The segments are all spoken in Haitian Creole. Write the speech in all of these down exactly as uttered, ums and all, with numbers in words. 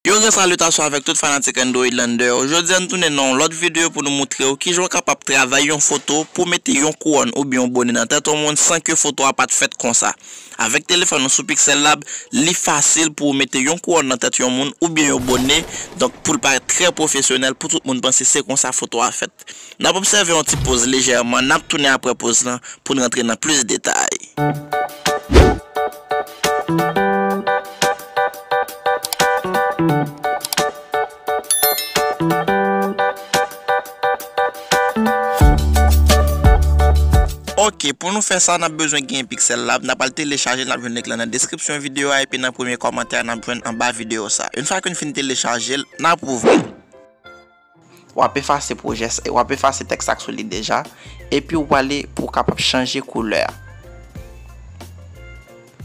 Yon gran salitasyon avèk tout fanatik Android Lander yo. Jodi a n tounen nan yon lòt videyo pou nou moutre w kijan w kapab travay yon foto pou mete yon kouwòn oubyen yon bone nan tèt yon moun san ke foto a pa t fèt konsa. Avèk telefòn ou sou Pixel Lab, li fasil pou w mete yon kouwòn nan tèt yon moun oubyen yon bone, donk pou l parèt trè pwofesyonèl, pou tout moun panse se konsa foto a fèt. N ap obsève yon ti poz lejèman, n ap tounen apre poz lan pou n rantre nan plis detay. Ok, pou nou fè sa, n ap bezwen gen Pixel Lab, n ap al telechaje l, n ap jwenn link lan nan deskripsyon videyo a, epi nan premye kòmantè a, n ap jwenn anba videyo sa. Yon fwa ke n fin telechaje l, n ap ouvri l. W ap efase pwojè sa, w ap efase tèks sa k sou li deja, epi w prale pou w kapab chanje koulè a.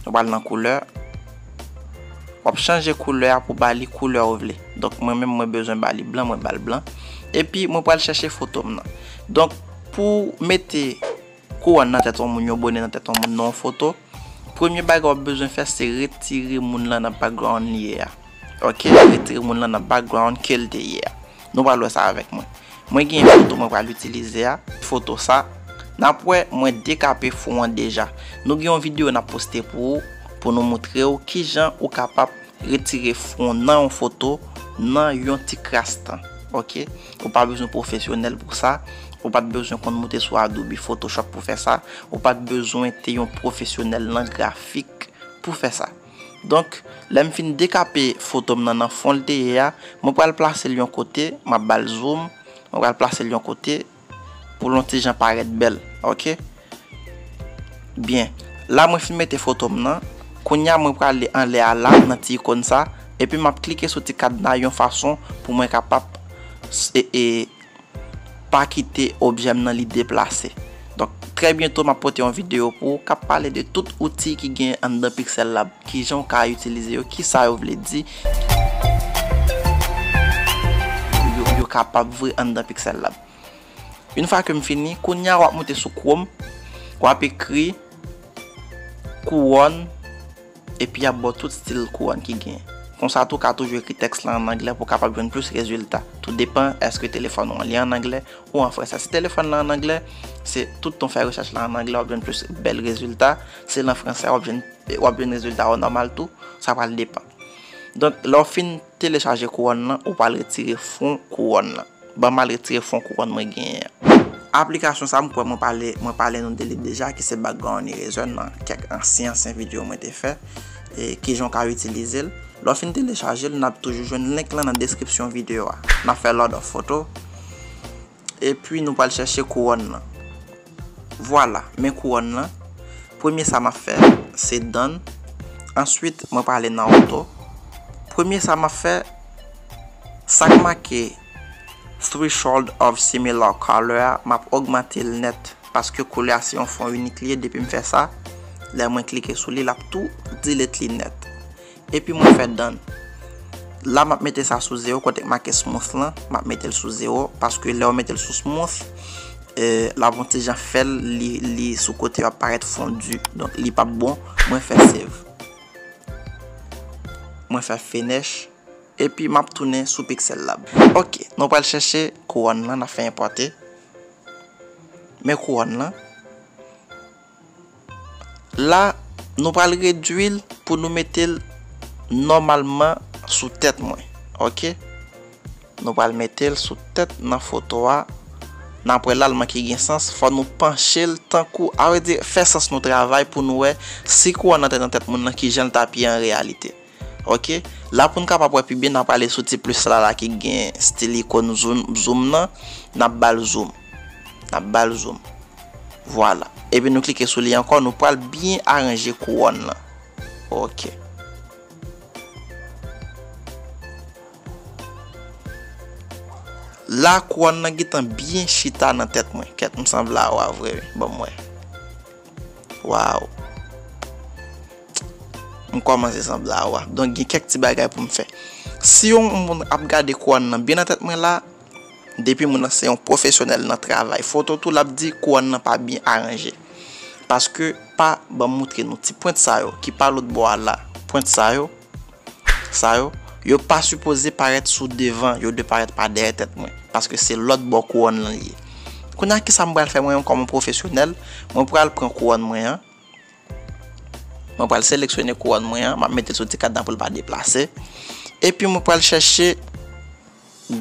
Ou pral nan koulè. W ap chanje koulè a pou ba li koulè ou vle. Donk, mwen menm, mwen bezwen ba li blan, mwen ba l blan. Epi, mwen pral chèche foto m nan. Donk, pou mete kouwòn nan tèt yon moun, yon bone nan tèt yon moun, nan yon foto, premye bagay w ap bezwen fè, se retire moun lan nan background li ye a. Ok? Retire moun lan nan background ke l te ye a. Nou pral wè sa avèk mwen. Mwen gen foto mwen pral itilize a, foto sa. N ap wè mwen dekape fon an deja. Nou gen yon videyo n ap poste pou ou, pou nou moutre w kijan ou kapab retire fon nan yon foto nan yon ti kras tan. Ok? Ou pa bezwen pwofesyonèl pou sa. Ou pa t bezwen konn moute sou Adobe Photoshop pou fè sa. Ou pa t bezwen te yon pwofesyonèl nan grafik pou fè sa. Donk, lè m fin dekape foto m nan nan fon l te ye a, mwen pral plase l yon kote, m ap ba l zoom, mwen pral plase l yon kote pou l yon ti jan parèt bèl, ok? Byen, la mwen fin mete foto m nan, kounye a mwen prale anlè a la, nan ti ikòn sa, epi m ap klike sou ti kadna yon fason pou mwen kapab s-, e, e, pa kite objè m nan li deplase. Donk, trè byento, m ap pote yon videyo pou ou k ap pale de tout outi ki gen anndan Pixel Lab, kijan w ka itilize yo, kisa yo vle di, yo, yo kapab vre anndan Pixel Lab. Yon fwa ke m fini, kounye a w ap moute sou Chrome, w ap ekri kouwòn, epi y ap ba w tout stil kouwòn ki genyen. Konsa tou, w ka toujou ekri tèks lan an anglè pou w kapab jwenn plis rezilta. Tou depan èske telefòn ou an li an anglè ou an fransè. Si telefòn lan an anglè, se tout tan w fè rechèch la an anglè, w ap jwenn plis bèl rezilta. Si l an fransè, w ap jwenn, w ap jwenn rezilta yo nòmal tou. Sa pral depann. Donk, lè w fin telechaje kouwòn lan, ou pral retire fon kouwòn lan. Ban m al retire fon kouwòn mwen genyen an. Aplikasyon sa, m kwè mwen pale, mwen pale nou de li deja, ki se Background Eraser nan kèk ansyen, ansyen videyo mwen te fè, e kijan w ka itilize l. Lè w fin telechaje l, n ap toujou jwenn link lan nan deskripsyon videyo a. N ap fè load of photo. Epi nou pral chèche kouwòn lan. Vwala, men kouwòn lan. Premye sa m ap fè, se done. Answit, mwen prale nan auto. Premye sa m ap fè, sa k make threshold of similar color a, m ap ogmante l nèt. Paske koulè a se yon fon inik li ye, depi m fè sa, lè mwen klike sou li, l ap tou delete li nèt. Epi mwen fè done. La, m ap mete sa sou zewo, kote k make smooth lan, m ap mete l sou zewo, paske lè w mete l sou smooth, e, l ap yon ti jan fè l, li, li sou kote yo ap parèt fondi. Donk, li p ap bon. Mwen fè save. Mwen fè finish. Epi, m ap tounen sou Pixel Lab. Ok, nou pral chèche kouwòn lan, n ap fè enpòte. Men kouwòn lan. La, nou pral redwi l pou nou mete l nòmalman sou tèt mwen. Ok? Nou pral mete l sou tèt nan foto a. N ap wè la l manke gen sans. Fò nou panche l tankou, a vre di, fè sans nou travay pou nou wè si kouwòn nan te nan tèt moun nan, kijan l t ap ye an reyalite. Ok? La pou n kapab wè pi byen, n ap ale sou ti plis la, la ki gen stil ikòn zoom, zoom nan. N ap ba l zoom. N ap ba l zoom. Vwala. Epi nou klike sou li ankò, nou pral byen aranje kouwòn lan. Ok. La, kouwòn lan gentan byen chita nan tèt mwen. Kèt, m sanble a wa vre, wi. Ban m wè. Waw. M kòmanse sanble a wa. Donk, gen kèk ti bagay pou m fè. Si yon moun ap gade kouwòn nan byen nan tèt mwen la, depi moun nan se yon pwofesyonèl nan travay foto tou, l ap di kouwòn nan pa byen aranje. Paske pa, ban m moutre nou ti pwent sa yo ki pa lòt bò a la. Pwent sa yo, sa yo, Yo pa sipoze parèt sou devan, yo dwe parèt pa dèyè tèt mwen, paske se lòt bò kouwòn nan li ye. Kounye a, kisa m pral fè mwen menm kòm yon pwofesyonèl? Mwen pral pran kouwòn mwen an, mwen pral seleksyone kouwòn mwen an, m ap mete l sou ti kad nan pou l pa deplase. Epi mwen pral chèche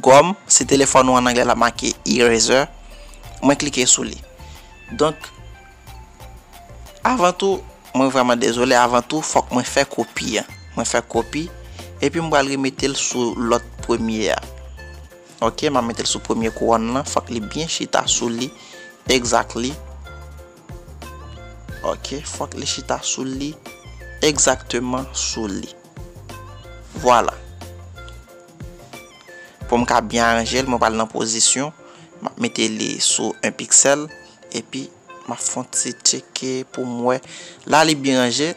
gòm, si telefòn ou an anglè l ap make eraser, mwen klike sou li. Donk, avan tou, mwen vrèman dezole, avan tou, fòk mwen fè kopi an. Mwen fè kopi, epi m pral remete l sou lòt premye a. Ok, m ap mete l sou premye kouwòn nan, fòk li byen chita sou li, exactly. Ok, fòk li chita sou li, egzakteman sou li. Vwala. Pou m ka byen aranje l, mwen pral nan pozisyon, m ap mete li sou yon piksèl, epi m ap fè yon ti tcheke pou m wè. La, li byen ranje,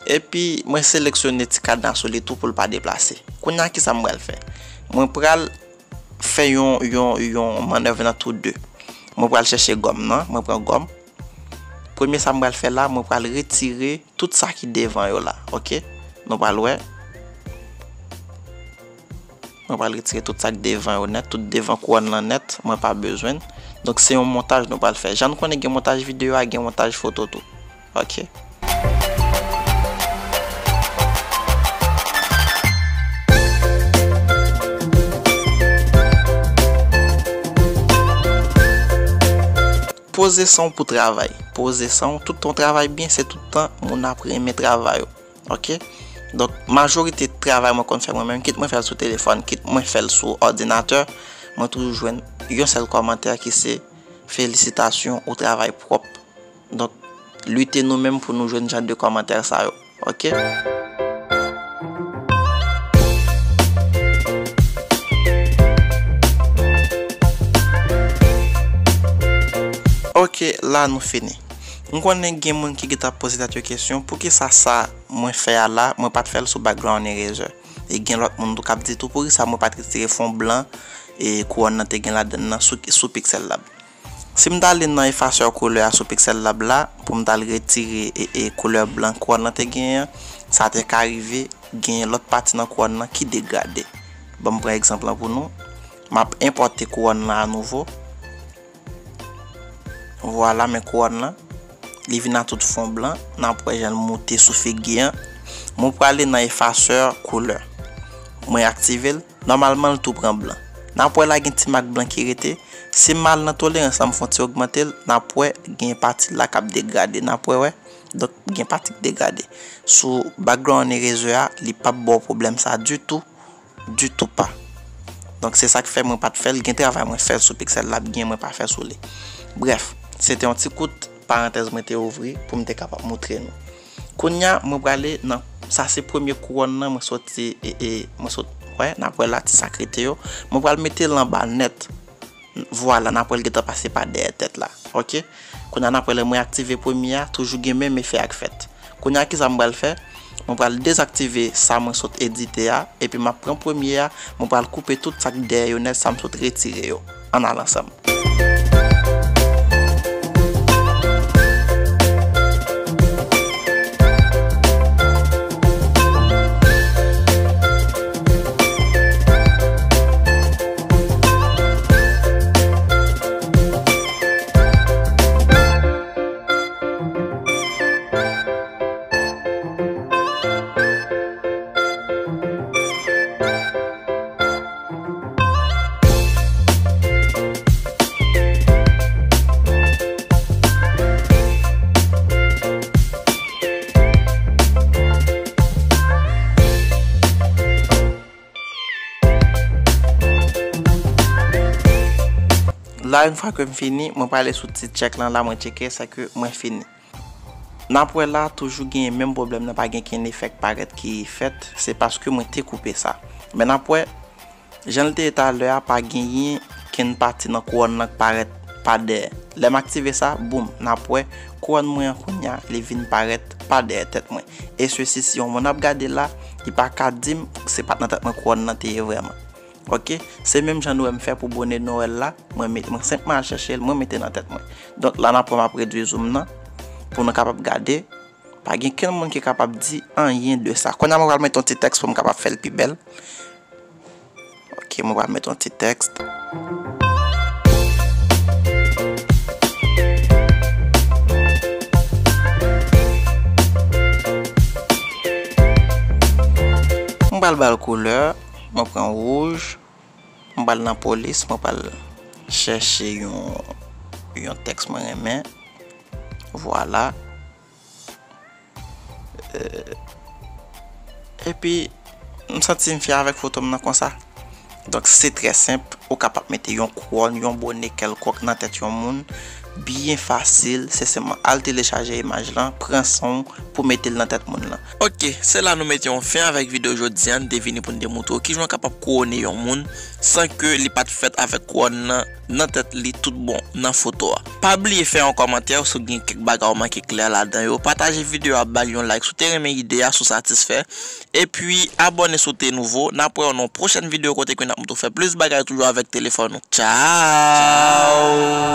epi mwen seleksyone ti kadna sou li tou pou l pa deplase. Kounye a, kisa m pral fè? Mwen pral fè yon, yon, yon mannèv nan tou de. Mwen pral chèche gòm nan, mwen pran gòm. Premye sa m pral fè la, mwen pral retire tout sa ki devan yo la, ok? Nou pral wè. Mwen pral retire tout sa k devan yo nèt, tout devan kouwòn lan nèt, mwen pa bezwen l. Donk, se yon montaj nou pral fè. Jan nou konnen gen montaj videyo a, gen montaj foto tou. Ok. Poze san w pou travay. Poze san w, tout tan w travay byen, se tout tan moun ap renmen travay ou. Ok? Donk, majorite travay mwen konn fè mwen menm, kit mwen fè l sou telefòn, kit mwen fè l sou òdinatè, mwen toujou jwenn yon sèl kòmantè ki se, "Felisitasyon, ou travay pwòp." Donk, lite nou menm pou nou jwenn jan de kòmantè sa yo. Ok? Ok, la nou fini. M konnen gen moun ki gentan ap poze tèt yo kesyon, poukisa sa mwen fè a la, mwen pa t fè l sou background eraser? E gen lòt moun tou k ap di tou, poukisa mwen pa t retire fon blan e kouwòn nan te gen ladan l nan sou, sou Pixel Lab? Si m t ale nan efasè koulè a sou Pixel Lab la, pou m t al retire e, e koulè blan kouwòn nan te genyen an, sa te ka rive genyen lòt pati nan kouwòn nan ki degrade. Ban m pran egzanp lan pou nou. M ap enpòte kouwòn nan anouvo. Vwala, men kouwòn lan. Li vin a tout fon blan. N ap wè jan l moute sou figi an. Mwen prale nan efasè koulè. Mwen aktive l. Nòmalman, l tou pran blan. N ap wè la gen ti mak blan ki rete. Si m al nan tolerans lan, m fè yon ti ogmante l, n ap wè gen pati la k ap degrade. N ap wè, wè. Donk, gen pati k degrade. Sou background eraser a, li p ap ba w pwoblèm sa ditou. Ditou pa. Donk, se sa k fè mwen pa t fè l. Gen travay mwen fè l sou Pixel Lab, gen mwen pa fè sou li. Brèf, se te yon ti kout parantèz mwen te ouvri pou m te kapab moutre nou. Kounye a, mwen prale nan, sa se premye kouwòn nan, mwen soti, e, e, mwen sot, wè, n ap wè la ti sa k rete yo. Mwen pral mete l anba nèt. Vwala, n ap wè l gentan pase pa dèyè tèt la. Ok? Kounye a, n ap wè lè mwen aktive premye a, toujou gen menm efè a k fèt. Kounye a, kisa m pral fè? Mwen pral dezaktive sa mwen sot edite a, epi m ap pran premye a, mwen pral koupe tout sa k dèyè yo nèt, sa m sot retire yo. Ann al ansanm. La, yon fwa ke m fini, mwen prale sou ti tchèk lan la, mwen tcheke, se ke mwen fini. N ap wè la, toujou genyen menm pwoblèm nan, pa gen kenn efè k parèt ki fèt, se paske mwen te koupe sa. Men n ap wè, jan l te ye talè a, pa genyen kenn pati nan kouwòn nan k parèt pa dèyè. Lè m aktive sa, boum, n ap wè kouwòn mwen an kounye a, li vin parèt pa dèyè tèt mwen. E sesi, si yon moun ap gade la, li pa ka di m se pa t nan tèt mwen kouwòn nan te ye vrèman. Ok, se menm jan nou wè m fè pou bone Nwèl la, mwen met, mwen senpman al chèche l, mwen mete nan tèt mwen. Donk la n ap wè m ap redui zoom nan pou nou kapab gade. Pa gen kenn moun ki kapab di anyen de sa. Kounye a mwen pral mete yon ti tèks pou m kapab fè l pi bèl. Ok, mwen pral mete yon ti tèks. Mwen pral ba l koulè, mwen pran wouj, mwen pral nan polis, mwen pral chèche yon, yon tèks mwen renmen. Vwala. Euh, epi, m santi m fyè avèk foto m nan konsa. Donk, se trè senp. Ou kapab mete yon kouwòn, yon bone kèlkonk nan tèt yon moun. Byen fasil, se sèlman al telechaje imaj lan, pran son w pou mete l nan tèt moun lan. Ok, se la nou mete yon fen avèk videyo jodi a. Nou te vini pou n te moutre w kijan w kapab kouwone yon moun san ke li pa t fèt avèk kouwòn nan nan tèt li tout bon nan foto a. Pa bliye fè yon kòmantè si w gen kèk bagay ou manke klè ladan yo. Pataje videyo a, ba l yon like si w te renmen ide a, si w satisfè. Epi, abòne si w te nouvo. N ap wè w nan yon pwochèn videyo kote ke n ap montre w fè plis bagay toujou avèk telefòn ou. Tchao!